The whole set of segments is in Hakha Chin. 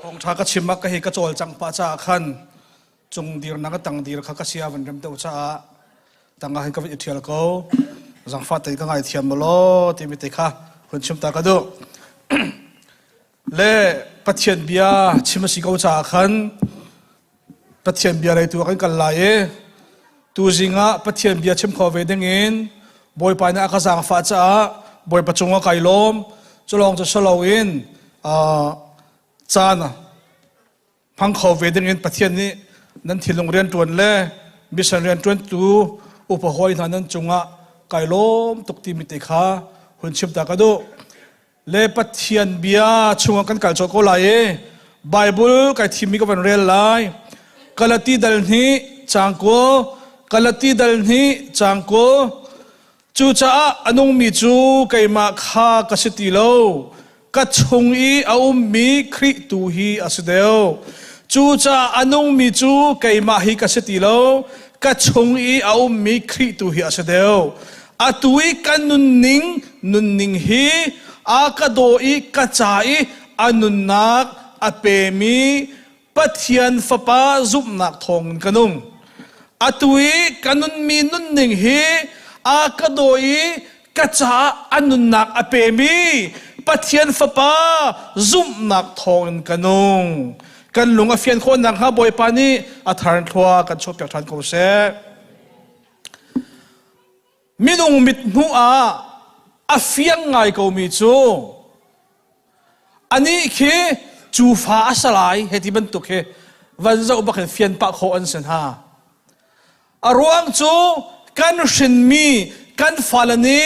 Thawngṭha ka chim ah ka hi ka cawlcangh pah caah khan cung dirnak a tang dir kha ka sia van rem deuh caah tang ah hin ka van i ṭhial ko. Zangfah tein ka ngaithiam law timi te kha hun chim ta ka duh. Le Pathian bia chim a si ko caah khan Pathian bia lei tu ah kan kal lai i tuzing ah Pathian bia chim kho ve dingin Bawipa nih a ka zaangfah caah Bawipa cungah kai lawm. Culawng cu si loin caan hmang kho ve dingin Pathian nih nan thinlung rianṭuan le mission rianṭuantu upa hawi hna nan cungah kai lawm tuk timi te kha hun chim ta ka duh. Le Pathian bia chungah kan kal colh ko lai i Bible kai thimmi ka van rel lai. Galati dal hnih caang kul, Galati dal hnih caang kul. Cucaah a nungmi cu keimah kha ka si ti lo, ka chung i a ummi Khrih tu hi a si deuh. Cucaah a nungmi cu keimah hi ka si ti lo, ka chung i a ummi Khrih tu hi a si deuh. Atu i ka nunning nunning hi a ka daw i ka ca i a nunnak a pemi Pathian Fapa zumhnak thawngin ka nung. Atu i ka nunmi nunning hi a ka daw i ka caah a nunnak a pemi Pathian Fapa zumhnak thawngin ka nung. Kan lung a fian khawh nakhnga Bawipa nih a thar thlua kan chuahpiak ṭhan ko seh. Minung mit hmuh ah a fiang ngai komi cu anih khi cu fa a si lai hei ti bantuk hi van zoh bak in fian pah khawh an si hna. A ruang cu kan hrinmi kan fale nih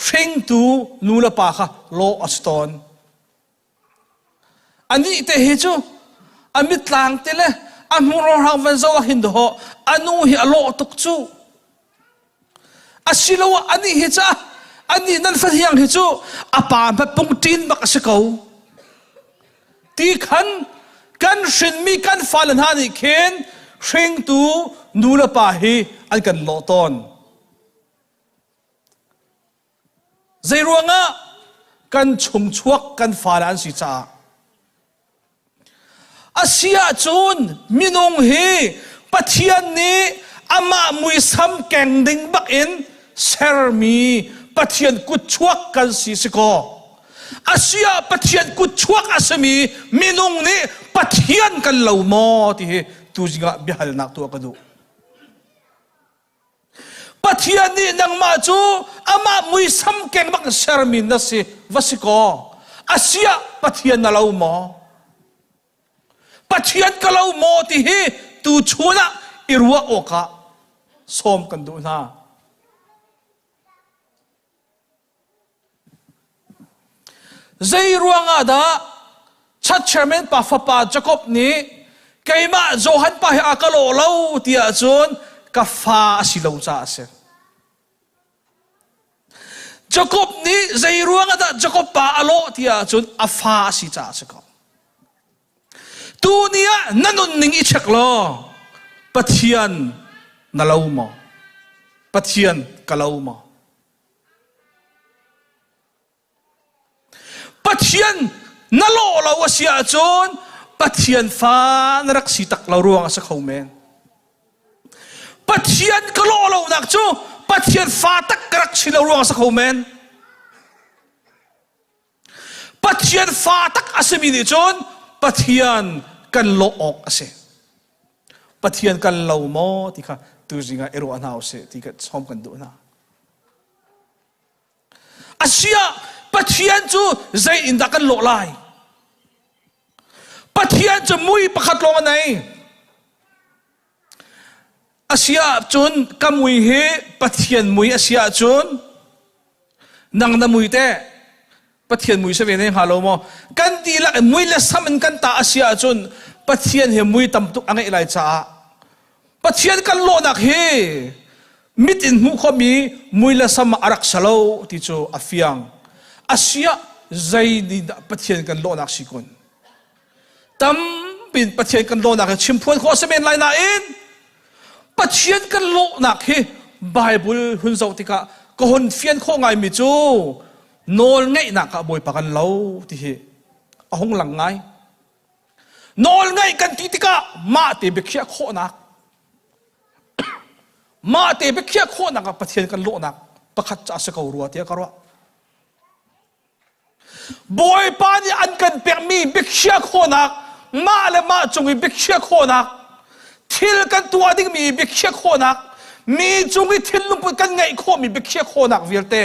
hringtu nu le pa kha lawh a si tawn. Anih te hi cu a mitlang te le a hmur van zoh ah hin dawh a nu hi a lawh tuk cu. Asiloah anih hi ca anih nan fahniang hi cu a pa hmapung ṭin bak a si ko. Ti khan kan hrinmi kan fale hna nih khin hringtu nu le pa hi an kan lawh tawn. Zeiruangah kan chungchuak kan fale an si caah. A si ahcun minung hi Pathian nih amah muisam keng ding bak in sermi Pathian kutchuak kan si si kaw. A si ah Pathian kutchuak a simi minung nih Pathian kan lo maw ti hi tuzing ah biahalnak tuah ka duh. Pathian nih nangmah cu amah muisam keng bak sermi na si va si kaw asiah Pathian na lo maw? Pathian ka lo maw ti hi tuchun ah i ruah awkah sawm kan duh hna. Zei ruangah dah chat chairman pa fapa Jacob nih keimah Johan pa hi a ka lawh lo tiah cun ka fa a si lo caah a si. Jacob nih zei ruangah dah Jacob pa a lawh tiah cun a fa a si caah a si ko. Tuni ah na nunning i check law Pathian na lo maw? Pathian ka lo maw? Pathian na lawh lo a si ahcun Pathian fa na rak si tak lo ruang a si kho men. Pathian ka lawh lonak cu Pathian fa tak ka rak si lo ruang a si kho men. Pathian fa tak a simi nih cun Pathian kan lawh awk a si. Pathian kan lo maw ti kha tuzing ah i ruah hna usih ti ka sawm kan duh hna. Asiah Pathian cu zei in dah kan lawh lai? Pathian cu mui pakhat lawng a nei. Asiah cun ka mui hi Pathian mui a si ahcun nang na mui teh Pathian mui si ve ne hnga lo maw? Kan dihlak in mui le sam in kan ta a si ahcun Pathian hi mui tam tuk a ngeih lai caah Pathian kan lawhnak hi mit in hmuh khawhmi mui le sam a rak si lo ti cu a fiang. Asiah zei nih dah Pathian kan lawhnak si kun? Tampin Pathian kan lawhnak hi chimphuan khawh a si men lai nain Pathian kan lawhnak hi Bible hun zoh tikah ka hun fian khawh ngaimi cu Nawl ngeihnak ah Bawipa kan lo ti hi a hung lang ngai. Nawl ngeih kan ti tikah mah te biakhiah khawhnak mah te biakhiah khawhnak ah Pathian kan lawhnak pakhat ca a si ko rua tiah ka ruah. Bawipa nih an kan pekmi biakhiah khawhnak mah le mah cung i biakhiah khawhnak thil kan tuah dingmi biakhiah khawhnak mi cung i thinlungput kan ngeih khawhmi biakhiah khawhnak vialte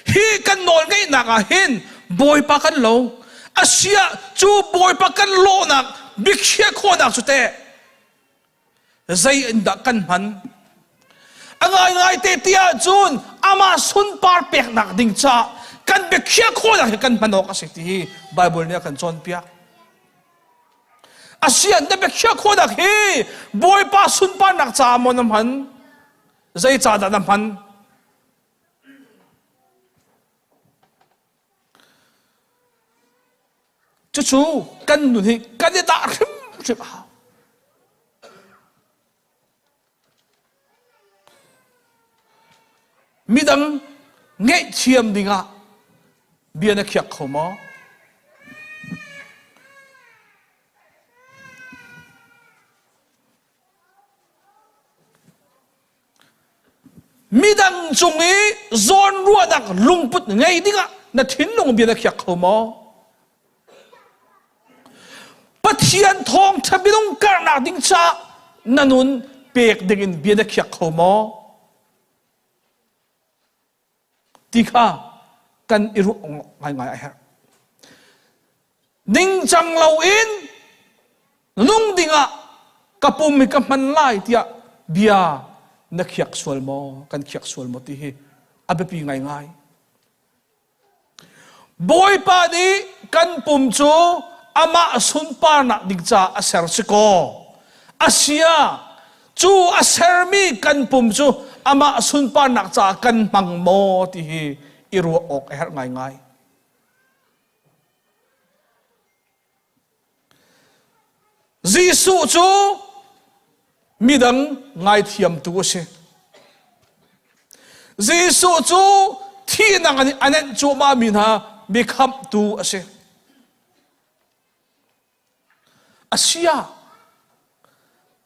hi kan nawl ngeihnak ah hin Bawipa kan lo asiah cu Bawipa kan lawhnak biakhiah khawhnak cu teh zei in dah kan hman a ngaingai te ti ahcun amah sunpar peknak ding caah kan biakhiah khawhnak hi kan hman awk a si ti hi Bible nih a kan cawnpiak asian na biakhiah khawhnak hi Bawipa sunparnak caah maw na hman zei ca dah na hman Cucu kan nun hi kan i dah hrimhrim a hau. Midang ngaihthiam dingah bia na khiak kho maw? Midang cung i zawnruahnak lungput ngei dingah na thinlung bia na khiak kho maw? Pathian thawngṭha minung karhnak ding caah na nun pek dingin bia na khiak kho maw? Ti kha kan i ruah ngaingai a herh. Ningcang loin nung dingah ka pum hi ka hman lai tiah bia na khiak sual maw kan khiak sual maw ti hi a biapi ngaingai. Bawipa nih kan pum cu amah sunparnak ding caah a ser si kaw asia cu a sermi kan pum cu amah sunparnak caah kan hmang maw ti hi i ruah awk a herh ngaingai. Jesuh cu midang ngaithiamtu a si. Jesuh cu thihnak nih a nenh cuahmahmi hna mikhamhtu a si. Asia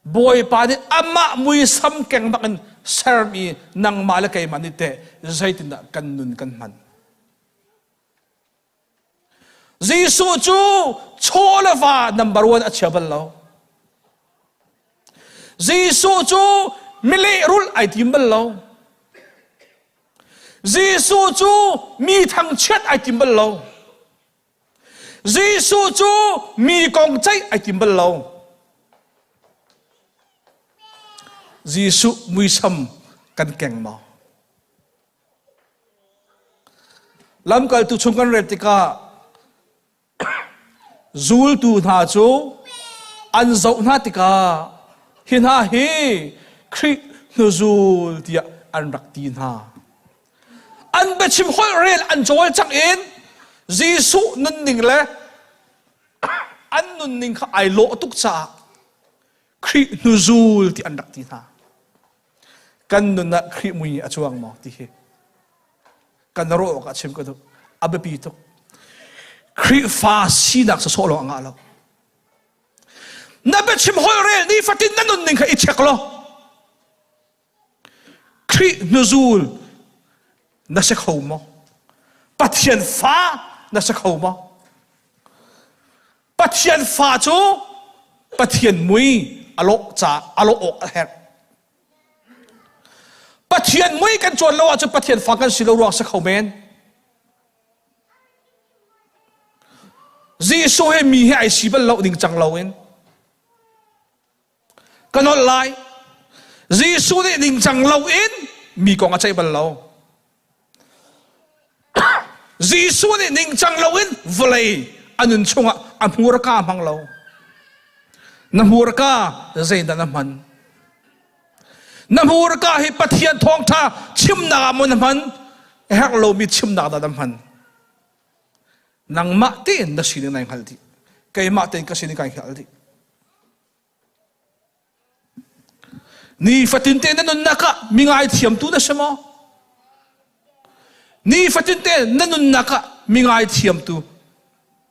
Bawipa nih amah muisam keng bakin sermi nangmah le keimah nih teh zeitindah kan nun kan hman. Jesuh cu chaw le va number one a chia bal lo. Jesuh cu mileh rulh ai tim bal lo. Jesuh cu mi thangchiat ai tim bal lo. Jesuh cu mi kong ceih ai tim bal lo. Jesuh muisam kan keng maw? Lamkaltu chung kan rel tikah zultu hna cu an zoh hna tikah hi hna hi Khrih hnuzul tiah an rak ti hna. An biachim holh rel an cawlcangh in Jesuh nunning le an nunning kha ai lawh tuk caah Khrih hnuzul ti an rak ti hna. Kan nun ah Khrih mui a cuang maw ti hi kan ruah awk ah chim ka duh. A biapi tuk. Khrihfa sinak sawsawh lawng a ngah lo. Na biachim holh rel nifatin na nunning kha i check law Khrih hnuzul na si kho maw? Pathian fa na si kho maw? Pathian fa cu Pathian mui a lawh ca a lawh awk a herh. Pathian mui kan cawn lo ahcun Pathian fa kan si lo ruang si kho men. Jesuh he mi he ai si bal lo ding cang lo in ka nolh lai. Jesuh nih ningcang loin mi kong a ceih bal lo. Jesuh nih ningcang loin vawlei a nun chungah a hmurka hmang lo. Na hmurka zeidah na hman? Na hmurka hi Pathian thawngṭha chimnak ah maw na hman? Herh lomi chimnak dah na hman? Nangmah tein na sining nai hngal dih. Keimah tein ka sining kai hngal dih. Nifatin te na nunnak ah mi ngaithiamtu na si maw? Nifatin te na nunnak ah mi ngaithiamtu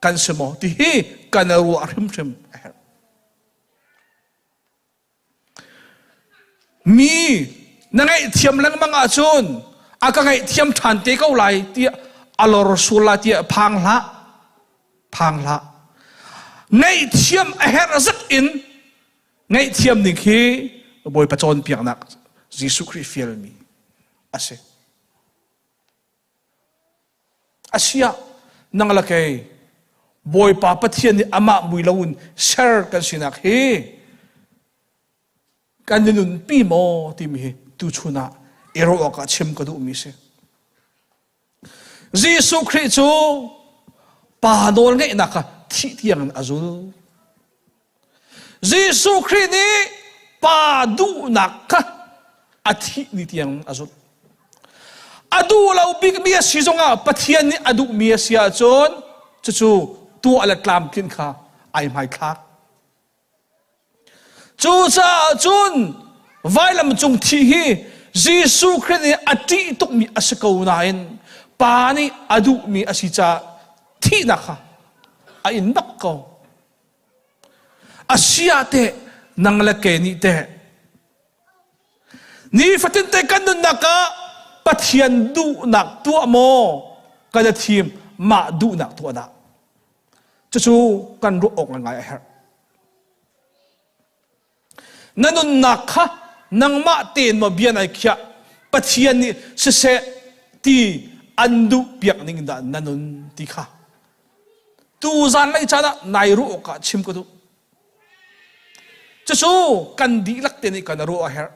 kan si maw ti hi kan ruah hrimhrim a herh. Mi na ngaihthiam lengmang ahcun a ka ngaihthiam ṭhan te ko lai tiah a lor sual lai tiah phang hlah. Phang hlah. Ngaihthiam a herh zat in ngaihthiam ning hi Bawipa cawnpiaknak Jesuh Khrih fialmi a si. Asiah nang le kei Bawipa Pathian nih amah mui loin ser kan sinak hi kan i nunpi maw timi hi tuchun ah i ruah awkah chim ka duhmi si. Jesuh Khrih cu Pa nawlngeihnak kha thih tiangin a zul. Jesuh Khrih nih Pa duhnak kha a thih ni tiang a zulh. A duh lo bikmi a si zongah Pathian nih a duhmi a si ahcun cucu tuah le tlamtlinh kha ai hmaithlak. Cucaah cun vailam cung thih hi Jesuh Khrih nih a ṭih tukmi a si ko nain Pa nih a duhmi a si caah thihnak kha a in bak ko. A si ah teh nang le ke nih teh nifatin te kan nunnak ah Pathian duhnak tuah maw kan i thim mah duhnak tuah dah cucu kan ruah awk ngai a herh na nunnak kha nangmah tein maw bia nai khiah Pathian nih siseh ti an duh piak ning dah na nun ti kha Tu zanlei caan ah nai ruah awkah chim ka duh. Cucu kan dihlak te nih kan ruah a herh.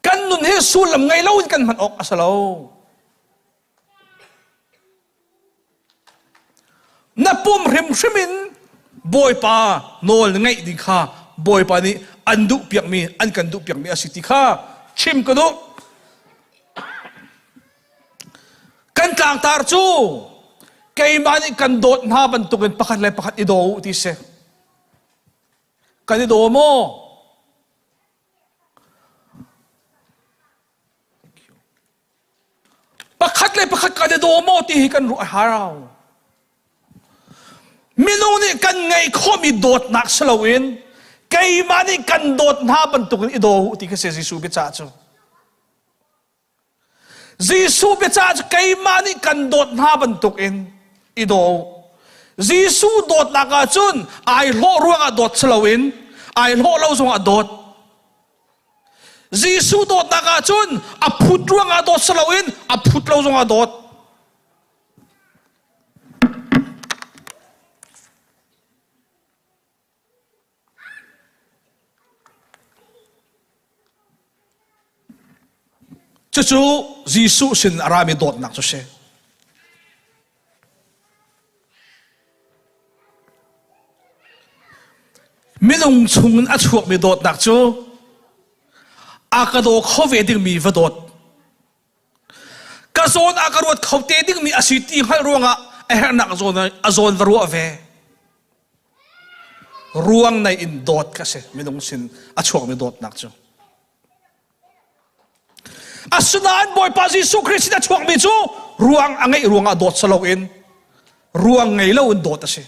Kan nun hi sullam ngei loin kan hman awk a si lo. Na pum hrimhrim in Bawipa nawl na ngeih ding kha Bawipa nih an duh piakmi an kan duh piakmi a si ti kha chim ka duh. Kan tlangtar cu keimah nih kan dawt hna bantukin pakhat le pakhat i daw u ti si. Kan i daw maw? Pakhat le pakhat kan i daw maw ti hi kan ruah a hau. Minung nih kan ngeih khawhmi dawtnak si loin keimah nih kan dawt hna bantukin i daw u ti kha si Jesuh biacah cu. Jesuh biacah cu keimah nih kan dawt hna bantukin i daw u. Jesuh dawtnak ah cun ai hlawh ruangah dawt si loin ai hlawh lo zongah dawt. Jesuh dawtnak ah cun a phut ruangah dawt si loin a phut lo zongah dawt. Cucu Jesuh sin a rami dawtnak cu si. Minung chungin a chuakmi dawtnak cu a ka daw kho ve dingmi va dawt. Ka zawn a ka ruat kho te dingmi a si ti hngalh ruangah a herhnak zawn a zawn va ruah ve. Ruang nei in dawt ka si minung sin a chuakmi dawtnak cu. Asinain Bawipa Jesuh Khrist sin a chuakmi cu ruang a ngeih ruangah dawt si loin ruang ngei loin dawt a si.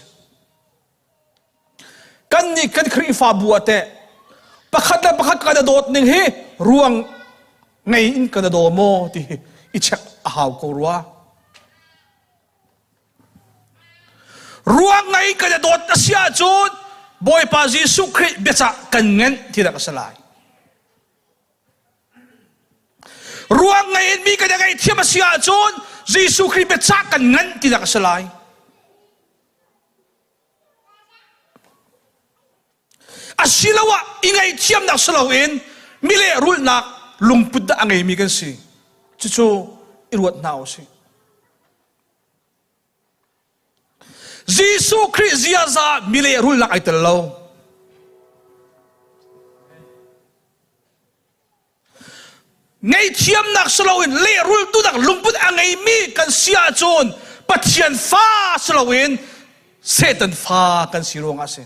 Kannih kan Khrihfabu ah teh pakhat le pakhat kan i dawt ning hi ruang ngei in kan i daw maw ti hi i check a hau ko rua. Ruang ngei kan i dawt a si ahcun Bawipa Jesuh Khrih biacah kan ngenh ti dah ka si lai. Ruang ngei in mi kan i ngaihthiam a si ahcun Jesuh Khrih biacah kan ngenh ti dah ka si lai. Asiloah i ngaihthiamnak si loin mi lehrulhnak lungput dah a ngeimi kan si. Cucu i ruat hna u sih. Jesuh Khrih ziaza mi lehrulhnak ai tel lo. Ngaihthiamnak si loin lehrultu dang lungput a ngeimi kan si ahcun Pathian fa si loin Satan fa kan si ruangah a si.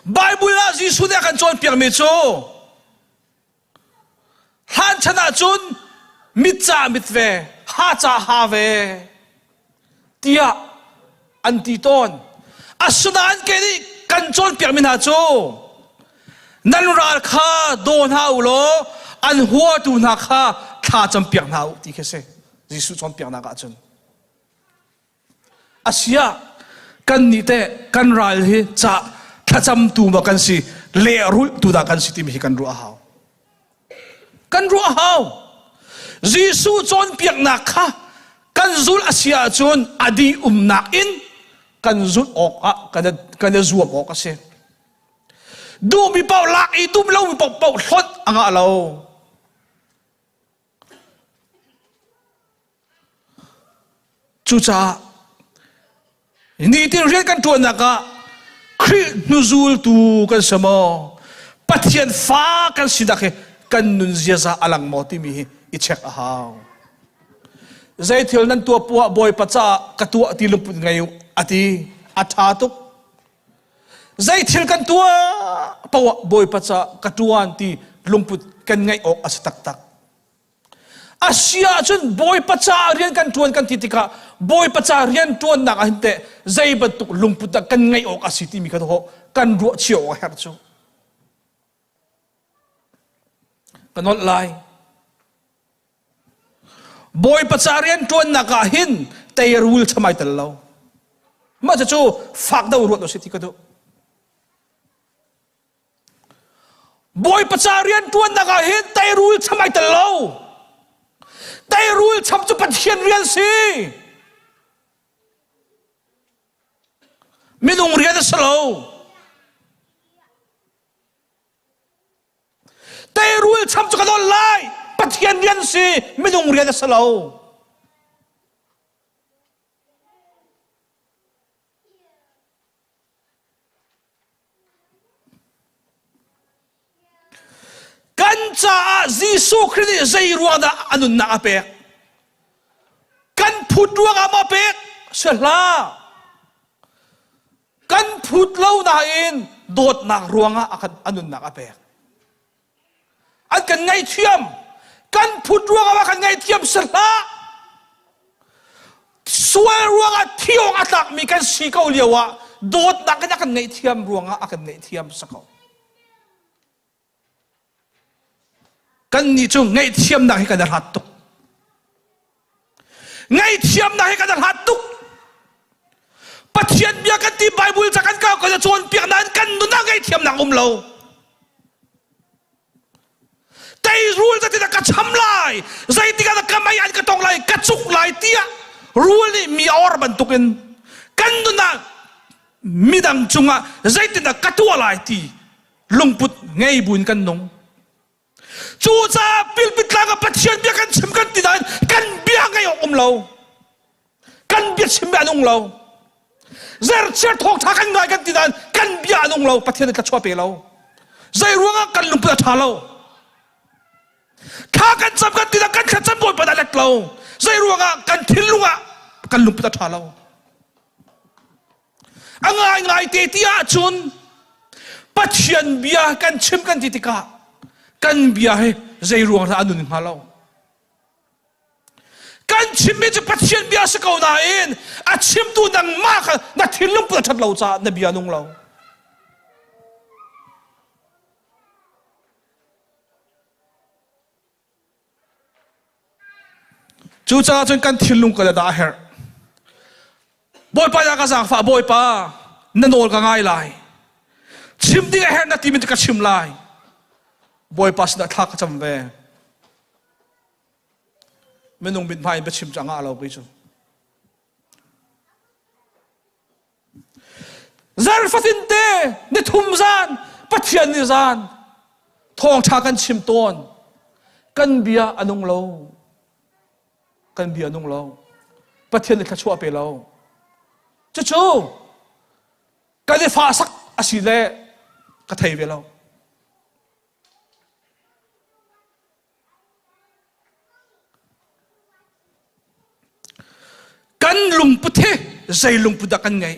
Bible ah Jesuh nih a kan cawnpiakmi cu hlan chan ahcun mit ca mit ve, ha ca ha ve tiah an ti tawn. Asinain kei nih kan cawnpiakmi hna cu nan ral kha daw hna u law an huatu hna kha thla campiak hna u ti khi a si. Jesuh cawnpiaknak ahcun. Asiah kannih teh kan ral hi ca thlacamtu maw kan si lehrulhtu dah kan si timi hi kan ruah a hau. Kan ruah a hau. Jesuh cawnpiaknak kha kan zulh a si ahcun a dih umnak in kan zulh awk ah kan i zuam awk a si. Duhmi paoh lak i duh lomi paoh paoh hlonh a ngah lo. Cucaah nitin rian kan ṭuannak ah Khrih hnuzultu kan si maw? Pathian fa kan sinak hi kan nun ziaza a lang maw timi hi i check a hau. Zeithil nan tuah poah Bawipa caah ka tuah ti lungput ngei u a ti. A ṭha tuk. Zeithil kan tuah poah Bawipa caah ka ṭuan ti lungput kan ngeih awk a si taktak. A si ahcun Bawipa caah rian kan ṭuan kan ti tikah Bawipa ca rian ṭuannak ah hin teh zei bantuk lungput dah kan ngeih awk a si timi kha kan ruah cio awk a herh cu. Ka nolh lai. Bawipa ca rian ṭuannak ah hin teirul chamai tel lo. Mah cucu fak do ruat u si ti ka duh. Bawipa ca rianṭuannak ah hin teirul cham ai tel lo. Teirul cham cu Pathian rian si. Minung rian a si lo. Teirul cham cu ka nawl lai. Pathian rian si, minung rian a si lo. Kan caah Jesuh Khrih nih zei ruang dah a nunnak a pek? Kan phut ruangah maw a pek? Si hlah. Kan phut lo nain dawtnak ruangah a kan a nunnak a pek. An kan ngaihthiam. Kan phut ruangah a kan ngaihthiam si hlah. Sual ruangah thi awk a tlakmi kan si ko lio ah dawtnak in a kan ngaihthiam ruangah a kan ngaihthiam si ko. Kannih cu ngaihthiamnak hi kan i hlat tuk. Ngaihthiamnak hi kan i hlat tuk. Pathian bia kan ti Bible ca kan kau kan i cawnpiak nain kan nun ah ngaihthiamnak um lo. Teirul zeitindah ka cham lai zeitik ah ka mei an ka tong lai ka cuk lai tiah rul nih mi a or bantukin kan nun ah midang cungah zeitindah ka tuah lai ti lungput ngei buin kan nung cucaah pilpitlang ah Pathian bia kan chim kan ti nain kan bia ngei awk um lo kan bia chim bia an um lo zerchiar thawngtha kan ngai kan ti nain kan bia an ung lo Pathian nih thluachuah pe lo zei ruangah kan lungput a ṭha lo thla kan cam kan ti kan thlacam bawipa dah let lo zei ruangah kan thinlung ah kan lungput a ṭha lo a ngai ngai te ti ahcun Pathian bia kan chim kan ti tikah kan bia hi zei ruang dah a nun hnga lo Kan chimmi cu Pathian bia si ko nain a chimtu nangmah kha na thinlung put a ṭhat lo caah na bia nung lo. Cucaah cun kan thinlung kan dah a herh. Bawipa ya ka zaangfah Bawipa na nawl ka ngai lai. Chim ding a herh na timi cu ka chim lai. Bawipa sinah thla ka cam ve. Minung mithmai in biachim cu a ngah lo kei cu. Zarfatin te nithum zan Pathian ni zan thawngṭha kan chim tawn. Kan bia a nung lo. Kan bia a nung lo. Pathian nih thluachuah pe lo. Cucu kan i fahsak a si le ka thei ve lo. Kan lungput hi zei lungput dah kan ngeih?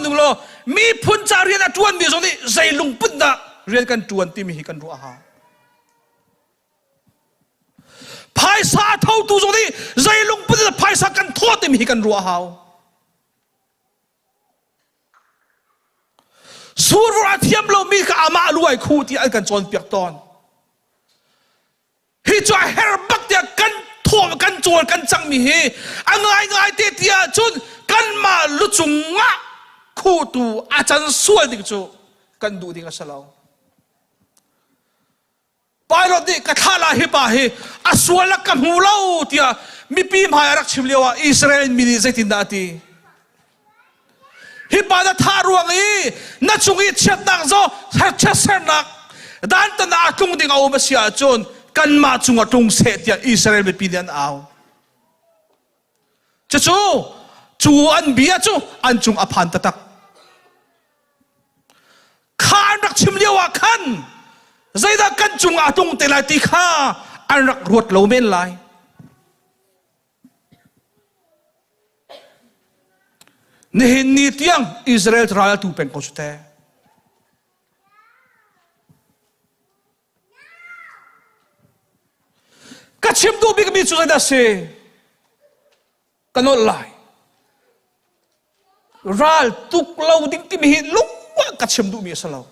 ning law miphun ca rian a ṭuanmi zong nih zei lungput dah rian kan ṭuan timi hi kan ruah a hau. Phaisa a thotu zong nih zei lungput in phaisa kan thawh timi hi kan ruah a hau. Survur a thiam lomi kha amah lu ai khuh ti an kan cawnpiak tawn. Hi cu a her bak tiah kan thawm kan cawl kan cangmi hi a ngaingai te tiah cun kanmah lu cungah khuhtu a can sual ding cu kan duh ding a si lo. Pilot nih ka thlah lai hi pa hi a sual ah ka hmu lo tiah mipi hmai a rak chim lio ah Israel mi nih zeitindah a ti? Hi pa na thah ruang i na cung i chiatnak zo chiatsernak dantatnak a tlung ding a um a si ahcun kanmah cungah tlung seh tiah Israel mipi nih an au. Cucu cu an bia cu an cung a phan taktak. Kha an rak chim lio ah khan zeidah kan cungah a tlung te lai ti kha an rak ruat lo men lai. Nihin ni tiang Israel ral a tu peng ko cu teh. Ka chim duh bikmi cu zeidah si? Ka nolh lai. Ral tuk lo ding timi hi lungah ka chim duhmi a si lo.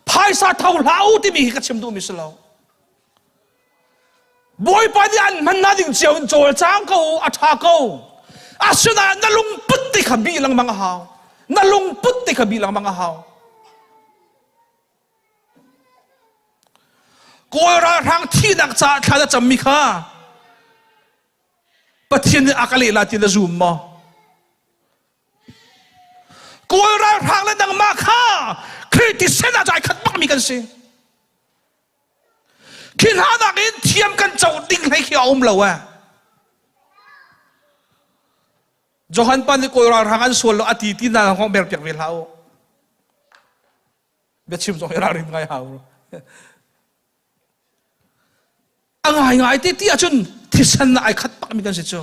Phaisa tho hlah u timi hi ka chim duhmi si lo. Bawipa nih an hman na ding cio in cawlcang ko a ṭha ko. Asinain na lungput ti kha bih lengmang a hau. Na lungput ti kha bih lengmang a hau. Kawl ralhrang thihnak caah thla na cammi kha Pathian nih a ka leh la ti na zum maw? Kawl ralhrang le nangmah kha Khrih thisen ah ai khat bakmi kan si. Khi hna nakin thiam kan co ding hlei khi a um lo eh. Johan pa nih Kawl ralhrang an sual lo a ti ti na hong ber piak ve hlah u. Biachim zong hi ralrin ngai hau. A ngaingai te ti ahcun thisen ai khat bak mi kan si cu.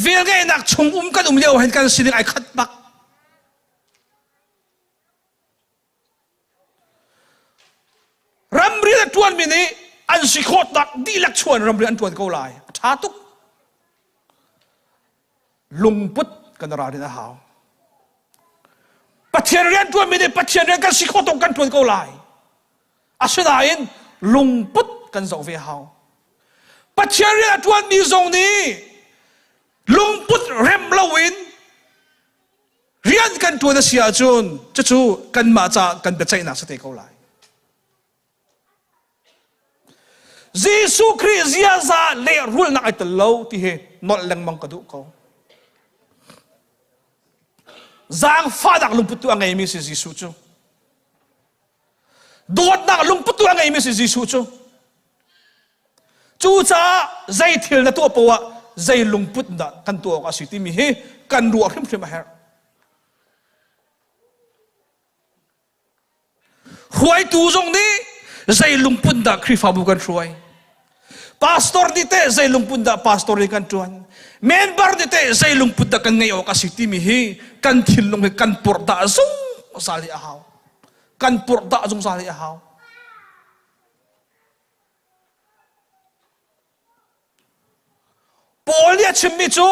Velngeihnak chung um kan um lio hin kan sining ai khat bak. Ramri a ṭuanmi nih an si khawhnak dihlak chuan ramri an ṭuan ko lai. A ṭha tuk. Lungput kan ralrin a hau. Pathian rian ṭuanmi nih Pathian rian kan si khawh tuk kan ṭuan ko lai. Asinain lungput kan zoh ve hau. Pathian rian a ṭuanmi zong nih lungput rem loin rian kan ṭuan a si ahcun cucu kanmah caah kan biaceihnak si te ko lai. Jesuh Khrih ziaza lehrulnak ai tel lo ti hi nolh lengmang ka duh ko. Zaangfahnak lungput tu a ngeimi si Jesuh cu. Dawtnak lungput tu a ngeimi si Jesuh cu. Cucaah zei thil na tuah poah zei lungput dah kan tuah awk a si timi hi kan ruah hrimhrim a herh. Hruaitu zong nih zei lungput dah Khrihfabu kan hruai. Pastor nih teh zei lungput dah pastor nih kan ṭuan. Member nih teh zei lungput dah kan ngeih awk a si timi hi kan thinlung hi kan purhdah zungzal hi a hau. Kan purhdah zungzal hi a hau. Paul nih a chimmi cu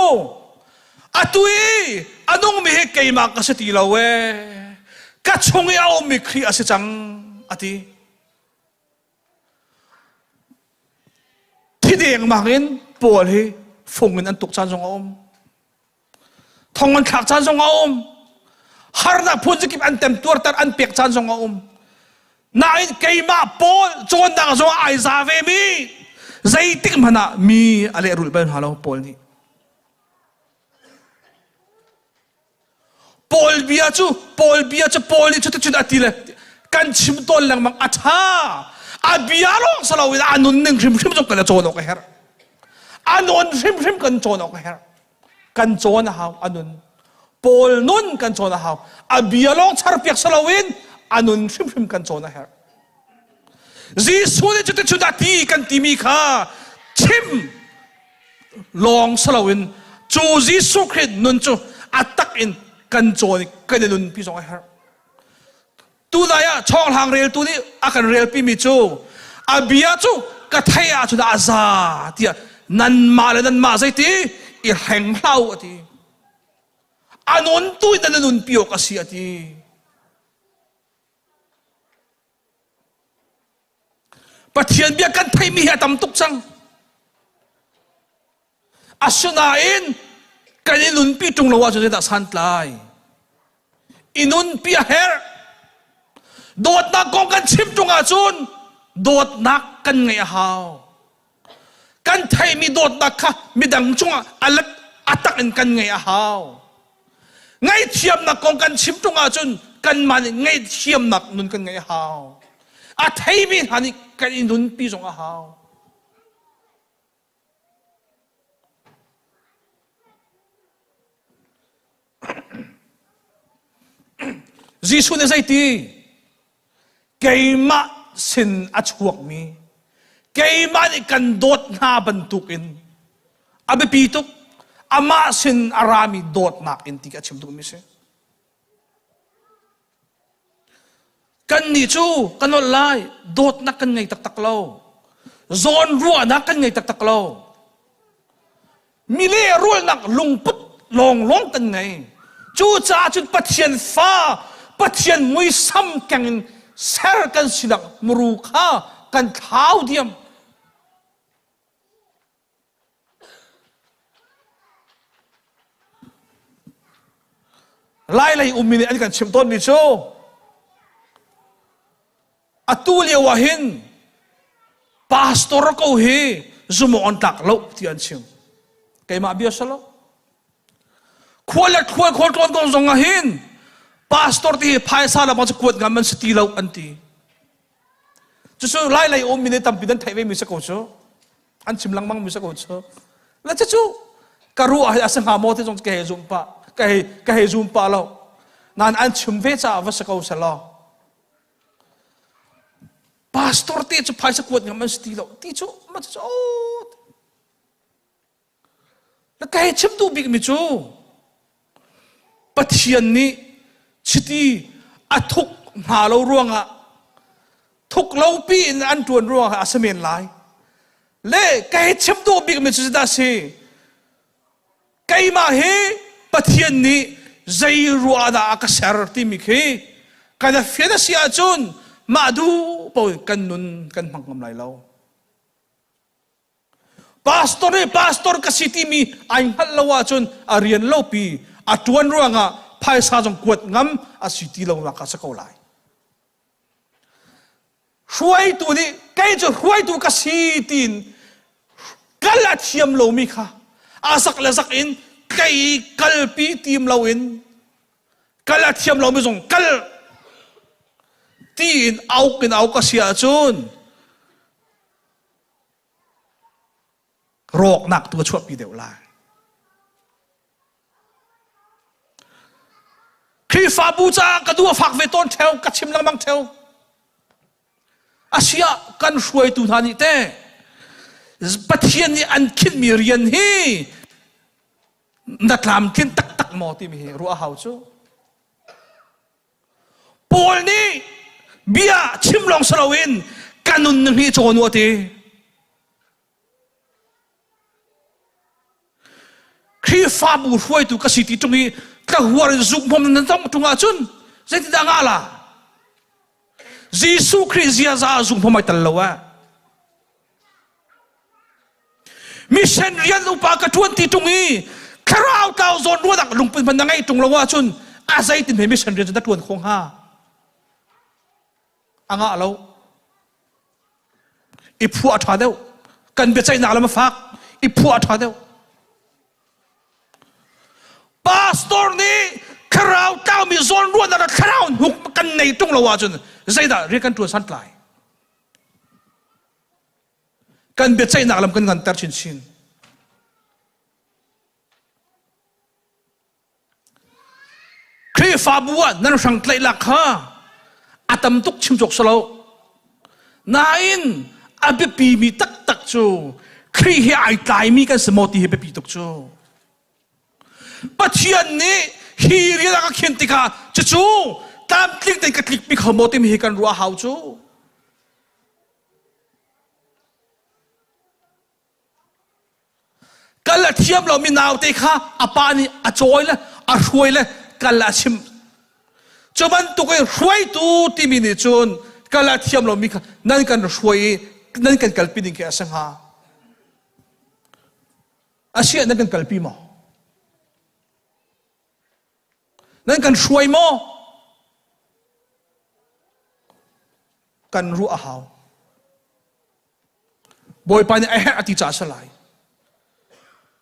atu i a nungmi hi keimah ka si ti lo ee ka chung i a ummi Khrih a si cang a ti. Thi dengmang in Paul hi fung in an tuk caan zong a um. Thong an thlak caan zong a um. Harnak phun zakip an temtuarter an pek caan zong a um. Nain keimah Paul cawnnak zong ai za ve mi zeitik hmanh ah mi a lehrulh bal hna lo Paul nih. Paul bia cu Paul bia cu Paul nih cuticun a ti le kan chim tawn lengmang a ṭha a bia lawng si loin a nunning hrimhrim zong kan cawn awk a herh a nun hrimhrim kan cawn awk a herh kan cawn a hau a nun Paul nun kan cawn a hau a bia lawng charpiak si loin a nun hrimhrim kan cawn a herh Jesuh nih cuticun a ti kan timi kha chim lawng si loin cu Jesuh Khrih nun cu A tak in kan cawn i kan i nunpi zong a herh. Tunai ah chawnghlang reltu nih a kan relpimi cu a bia cu ka theih ahcun a za tiah nanmah le nanmah zeiti i hleng hlah u a ti. A nuntu in nan nunpi awk a si a ti. Pathian bia kan theihmi hi a tam tuk cang. Asinain kan i nunpi ṭung lo ahcun zeidah santlai? I nunpi a herh. Dawtnak kong kan chim ṭung ahcun dawtnak kan ngeih a hau. Kan theihmi dawtnak kha midang cungah a let a tak in kan ngeih a hau. Ngaihthiamnak kong kan chim ṭung ahcun kanmah nih ngaihthiamnak nun kan ngeih a hau. A theimi hna nih kan i nunpi zong a hau. Jesuh nih zeiti? Keimah sin a chuakmi, keimah nih kan dawt hna bantukin a biapi tuk amah sin a rami dawtnak in ti a chim duhmi si. Kannih cu kan nolh lai, dawtnak kan ngei taktak lo. Zawnruahnak kan ngei taktak lo. Mi lehrulnak lungput lawnglawng kan ngei. Cucaah cun Pathian fa, Pathian muisam keng in ser kan sinak muru kha kan thlau diam. Lailei ummi nih an kan chimh tawnmi cu atu lio ah hin pastor ko hi zumawk an tlak lo ti an chim. Keimah bia salo. Khual le khual khual tlawn kong zong ah hin pastor ti hi phaisa lam ah cu kuat ngam an si ti lo an ti. Cucu Lailei ummi nih tampi nan theih ve mi si ko cu. An chim lengmang mi si ko cu. Le cucu ka ruah hi a si hnga maw ti zong ka hei zum pah ka hei ka hei zum pah lo. Nain an chim ve caah va si ko selaw. Pastor te cu phaisa kuat ngam an si ti lo ti cu ma cu Na ka hei chim duh bikmi cu Pathian nih chiti a thuk hna lo ruangah thuk lo pi in an ṭuan ruangah a si men lai. Le ka hei chim duh bikmi cu zeidah a si? Keimah hi Pathian nih zei ruah dah a ka ser timi khi kan fian a si ahcun mah duh paoh in kan nun kan hmang ngam lai lo. Pastor nih pastor ka si timi ai hngalh lo ahcun a rian lopi a ṭuan ruangah phaisa zong kuat ngam a si ti lo nak a si ko lai. Hruaitu nih kei cu hruaitu ka si tiin kal a thiam lomi kha a zak le zak in kei kalpi tim loin kal a thiam lomi zong kal tiin auk in auk a si ahcun rawknak tu a chuahpi deuh lai. Khrihfabu caah ka duh a fak ve tawn ṭheo, ka chim lengmang ṭheo. Asiah kan hruaitu hna nih teh Pathian nih an khinhmi rian hi na tlamtlin taktak maw timi hi ruah a hau cu. Paul nih bia chim lawng si loin ka nun hi cawn u a ti. Khrihfabu hruaitu ka si ti ṭung i tlahuar in zuk hmom nan tong ṭung ahcun zeitindah ngah la? Jesuh Khrih ziaza ah zuk hmom ai tel lo eh. Mission rian upa ka ṭuan ti ṭung i thlarau tlau zawn ruahnak lungput hmanh na ngeih ṭung lo ahcun a zeitin he mission rian cu na ṭuan khawh hnga? A ngah lo. I phuah a ṭha deuh. Kan biaceihnak lam a fak. I phuah a ṭha deuh. Pastor nih thlarau tlaumi zawn ruahnak le thlarau hnuk kan nei ṭung lo ahcun zeidah rian kan ṭuan santlai? Kan biaceihnak lam kan nganter chinchin. Khrihfabu ah nan hrang tlaih kha a tam tuk chim cawk si lo. Nain a biapimi taktak cu Khrih he ai tlaimi kan si maw ti hi biapi tuk cu. Pathian nih hi rian a ka khin tikah cucu tlamtling tein ka tlikpi kho maw timi hi kan ruah hau cu. Kal a thiam lomi naute kha a pa nih a cawi le a hruai le kal a chim. Cu bantuk in hruaitu timi nih cun kal a thiam lomi kha nan kan hruai i nan kan kalpi ding khi a si hnga. Asiah nan kan kalpi maw? Nan kan hruai maw? Kan ruah a hau. Bawipa nih a herh a ti caah a si lai.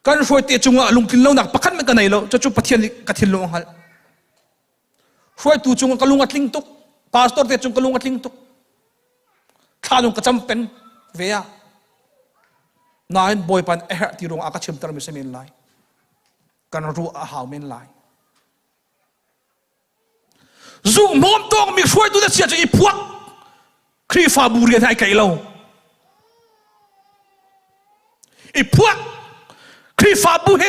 Kan hruai te cungah lungtlin lonak pakhat hmanh ka nei lo. Cucu Pathian nih ka thinlung a hngalh. Hruaitu cungah ka lung a tling tuk. Pastor te cung ka lung a tling tuk. Thla lung ka cam peng ve ah. Nain Bawipa nih a herh ti ruangah a ka chimtermi si men lai. Kan ruah a hau men lai. Zukhnawm tawkmi hruaitu na sia cu i phuak. Khrihfabu rian hai kai lo. I phuak. Khrihfabu he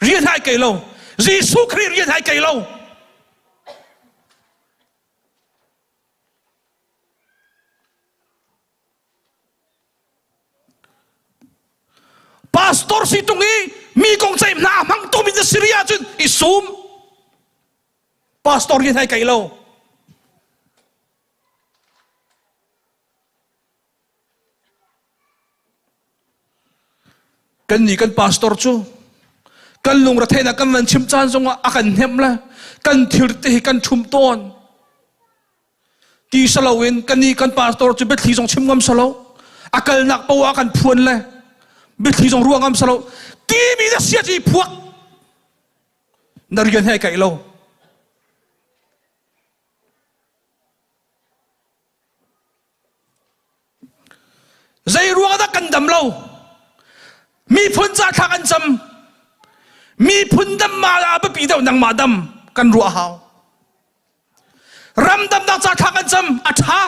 rian hai kai lo. Jesuh Khrih rian hai kai lo. Pastor si tung i mi kong ceih hna hmang tuk mi na si rih ahcun i sum. Pastor hi hnai kai lo. Kan nih kan pastor cu kan lungretheihnak kan van chim caan zongah a kan hnemh le kan thil te hi kan ṭhum tawn. Ti saloin kan nih kan pastor cu biathli zong chim ngam salo. A kalnak poah kan phuan le biathli zong ruah ngam salo. Timi na sia ci phuak. Na rian he kaih lo. Zei ruang dah kan dam lo? Miphun ca thla kan cam. Miphun dam ma a biapi deuh nangmah dam kan ruah hau. Ram damnak ca thla kan cam a ṭha.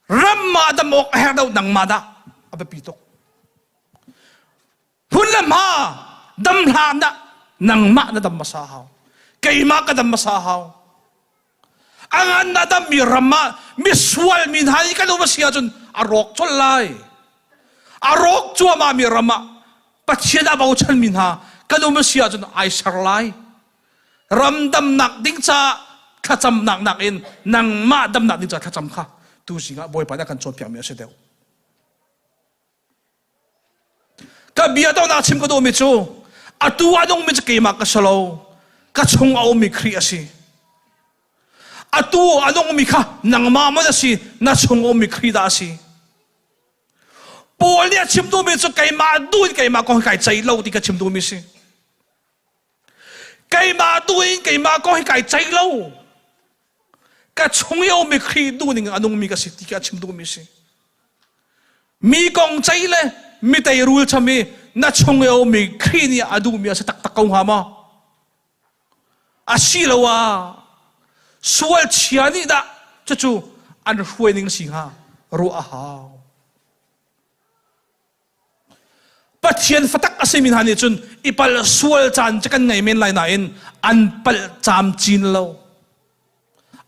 Ram ma dam awk a herh deuh nangmah dah a biapi tuk. Hmun le hma dam hlan ah nangmah na dam hmasa hau. Keimah ka dam hmasa hau. A ngan na dammi ram ah misual mi hna nih kan um a si ahcun a rawk colh lai. A rawk cuahmah mi ram ah Pathian a bochan mi hna kan um a si ahcun ai ser lai. Ram damnak ding caah thlacamnak nakin nangmah damnak ding caah thlacam kha tu zing ah Bawipa nih a kan cawnpiakmi a si deuh. Ka bia donghnak chim ka duhmi cu atu a nungmi cu keimah ka si lo ka chung a ummi Khrih a si. Atu a nungmi kha nangmah maw na si na chung a ummi Khrih dah a si. Paul nih a chim duhmi cu keimah duh in keimah kong hi kai ceih lo ti ka chim duhmi si. Keimah duh in keimah kong hi kai ceih lo. Ka chung i a ummi Khrih duhning a nungmi ka si ti ka chim duhmi si. Mi kong ceih le mi teirul cham i na chung i a ummi Khrih nih a duhmi a si taktak ko hnga maw? Asiloah sual chia nih dah cucu an hruai ning si hnga ruah a hau. Pathian fatak a simi hna nih cun i palh sual caan cu kan ngei men lai nain an palh camcin lo.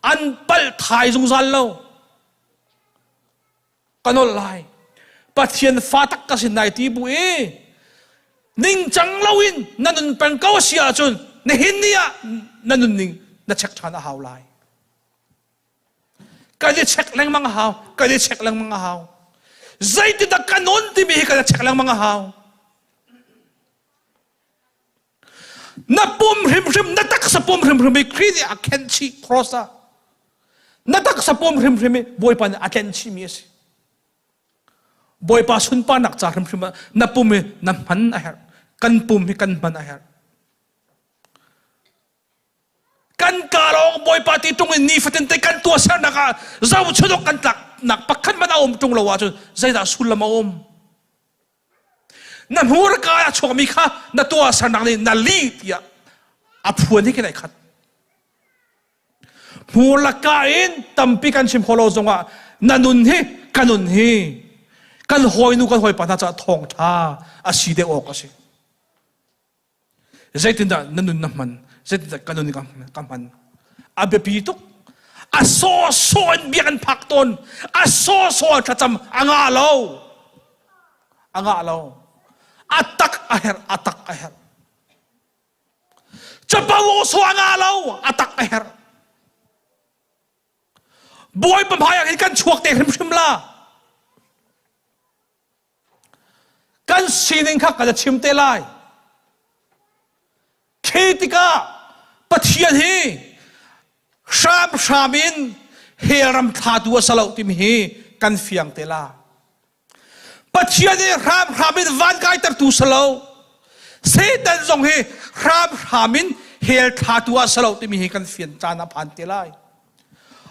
An palh thai zungzal lo. Ka nolh lai. Pathian fa tak ka sin nai ti bu i ningcang loin na nun peng ko a si ahcun nihin ni ah na nunning na check ṭhan a hau lai. Kan i check lengmang a hau. Kan i check lengmang a hau. Zeitindah ka nun timi hi kan i check lengmang a hau. Na pum hrimhrim, na taksa pum hrimhrim hi Khrih nih a khenh chih cross ah. Na taksa pum hrimhrim hi Bawipa nih a tlenh chihmi a si. Bawipa sunparnak ca hrimhrim ah na pum hi na hman a herh. Kan pum hi kan hman a herh. Kan ka lawng Bawipa ti ṭung in nifatin te kan tuahsernak ah zohchun awk kan tlaknak pakhat hmanh a um ṭung lo ahcun zeidah sullam a um? Na hmurka a chuakmi kha na tuahsernak nih na lih tiah a phuan hi khi nai khat. Hmur laka in tampi kan chim khawh lo zongah na nun hi ka nun hi kan hawinu kan hawipa hna caah thawngṭha a si deuh awk a si. Zeitindah na nun na hman? Zeitindah ka nun ka hman? A biapi tuk. A sawsawh in bia kan phak tawn. A sawsawh thlacam a ngah lo. A ngah lo. A tak a herh, a tak a herh. Capo sawh a ngah lo, a tak a herh. Bawipa hmai ah hin kan chuak te hrimhrim la. Kan sining kha kan chim te lai. Khi tikah Pathian hi hramhram in hell ram thlatu a si lo timi hi kan fiang te la. Pathian hi hramhram in van kaitertu si lo. Satan zong hi hramhram in hell thlatu ah si lo timi hi kan fian caan a phan te lai.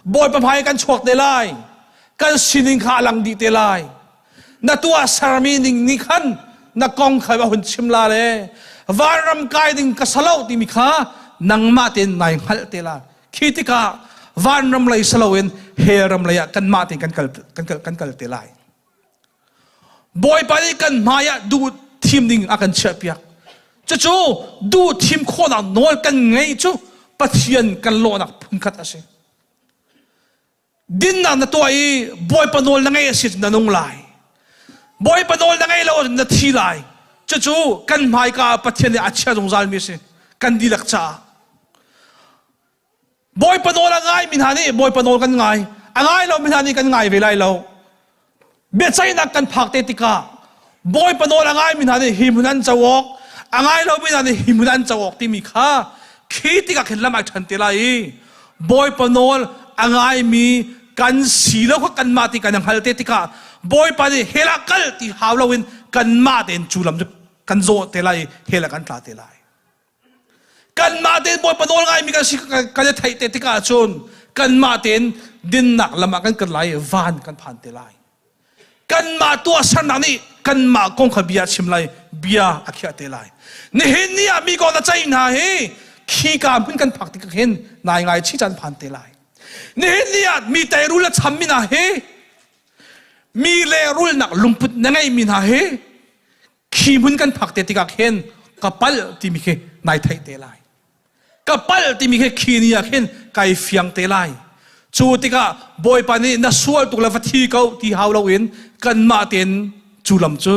Bawipa hmai kan chuak te lai. Kan sining kha a lang dih te lai. Na tuah sermi ning nih khan na kong kha va hun chim la le vanram kai ding ka salo timi kha nangmah tein nai hngalh te la. Khi tikah vanram lei saloin hell ram lei ah kanmah tein kan kal kan kal kan kal te lai. Bawipa nih kan hmai ah duh thim ding a kan chiahpiak. Cucu duh thim khawhnak nawl kan ngeih cu Pathian kan lawhnak phunkhat a si. Dinnak na tuah i Bawipa nawl na ngeih a si na nung lai. Bawipa nawl na ngeih lo ahcun na thi lai. Cucu kan hmaika ah Pathian nih a chia zungzalmi a si. Kan dihlak caah. Bawipa nawl a ngaimi hna nih Bawipa nawl kan ngai. A ngai lomi hna nih kan ngai ve lai lo. Biaceihnak kan phak te tikah Bawipa nawl a ngaimi hna nih hi hmun an co awk, a ngai lomi hna nih hi hmun an co awk timi kha khi tikah khin lam ai ṭhan te lai i Bawipa nawl a ngaimi kan si lo kha kanmah ti kan hngal te tikah Bawipa nih hell ah kal ti hau loin kanmah tein cu lam cu kan zawh te lai i hell ah kan tla te lai. Kanmah tein Bawipa nawl ngaimi kan si kan i theih te tikah cun kanmah tein dinnak lam ah kan kal lai i van kan phan te lai. Kanmah tuahsernak nih kanmah kong kha bia a chim lai, bia a khiah te lai. Nihin ni ah mi kong na ceih hna hi khika hmun kan phak tikah hin nai ngai chi caan phan te lai. Nihin ni ah mi teirul a chammi hna hi mi lehrulnak lungput na ngeimi hna hi khi hmun kan phak te tikah khin ka palh timi khi nai theih te lai ka palh timi khi khi ni ah khin kai fiang te lai cu tikah bawipa nih na sual tuk le va thi ko ti hau loin kanmah tein cu lam cu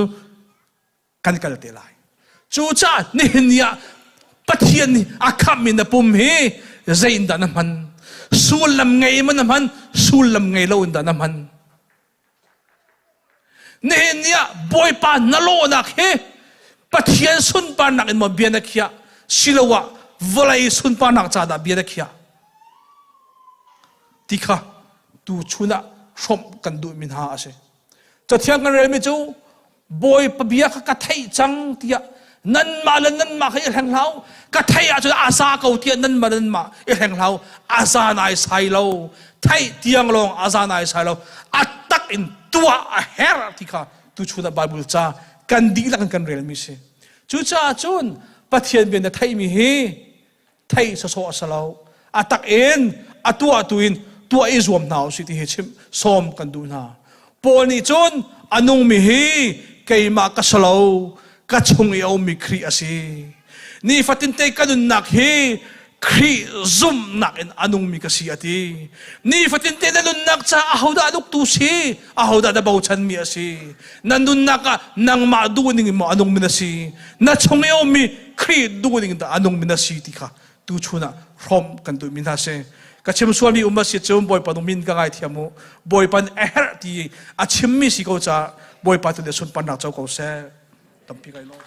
kan kal te lai cucaah nihin ni ah Pathian nih a khamhmi na pum hi zei in dah na hman sullam ngei in maw na hman sullam ngei lo in dah na hman Nihin ni ah Bawipa na lawhnak hi Pathian sunparnak in maw bia na khiah siloah vawlei sunparnak ca dah bia na khiah ti kha tu chun ah hrawmh kan duhmi hna a si. Cathiang kan relmi cu Bawipa bia kha ka theih cang tiah nanmah le nanmah kha i hleng hlah u. Ka theih ahcun a za ko tiah nanmah le nanmah i hleng hlah u. A za nai sai lo. Theih tiang lawng a za nai sai lo. A tak in tuah a herh ti kha tuchun ah Bible ca kan dihlak in kan relmi si. Cucaah cun Pathian bia na theihmi hi theih sawsawh a si lo a tak in a tuah tu in tuah i zuam hna usih ti hi chim sawm kan duh hna Paul nih cun a nungmi hi keimah ka si lo ka chung i a ummi Khrih a si nifatin te ka nunnak hi Khrih zumhnak in a nungmi ka si a ti nifatin te na nunnak ca ahodah a uktu si ahodah na bochanmi a si na nunnak ah nangmah duhning in maw a nungmi na si na chung i a ummi Khrih duhning dah a nungmi na si ti kha tuchun ah hrawmh kan duhmi hna si ka chim sualmi um a si cun Bawipa nu min ka ngaithiam u Bawipa nih a herh ti a chimmi si ko caah Bawipa tu nih sunparnak co ko seh tampi kai lawm.